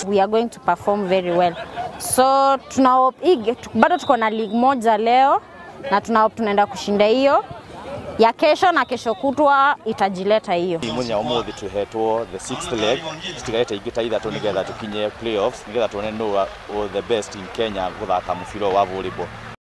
We are going to perform very well. So tuna hope bado tuko na league moja leo na tuna hope tunaenda kushinda hiyo ya kesho na kesho kutwa itajileta hiyo. Munya umuthi tuhetwo the sixth leg tutigaite ingi ta ithatu nigetha tukinye playoffs nigetha tuone no the best in Kenya guthaka mubira wa volleyball.